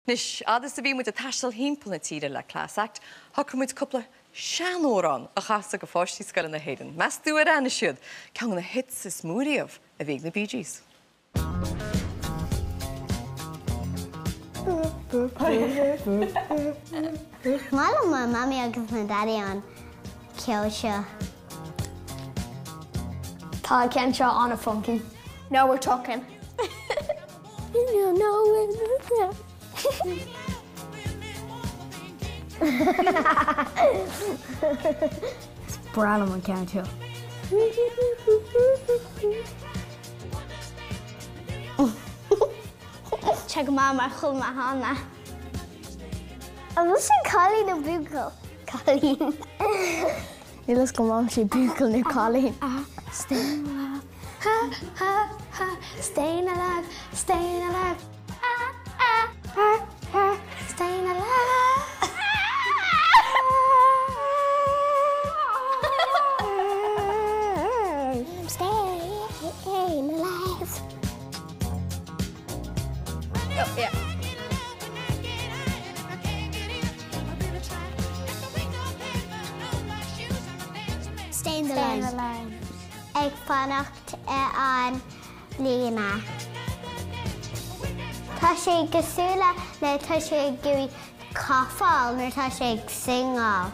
Anois, fhad is a bhí muid ag taisteal thimpeall na tíre le Class Act, shocraigh muid cúpla seanamhrán a chasadh do pháistí scoile na hÉireann. Meas tú ar aithin siad ceann de na hits is mó riamh a bhí ag na Bee Gees? Is maith liom mo mamaí agus mo daidí an ceol seo. Tá an ceann seo an-funky. Now we're talking. Is breá liom an ceann seo. Tá go maith mar chuala mé cheana. An bhfuil sin cailín nó buachaill? Cailín. Níl fhios agam an sé buachaill nó cailín. Staying alive, ha ha ha, staying alive, staying alive, ah ah ha ha, staying alive. I'm staying alive. Oh, yeah. Stay in the line. Ag fanacht ar an líne. Tá sé cosúil le tá sé ag iarraidh cofáil nuair tá sé ag singáil.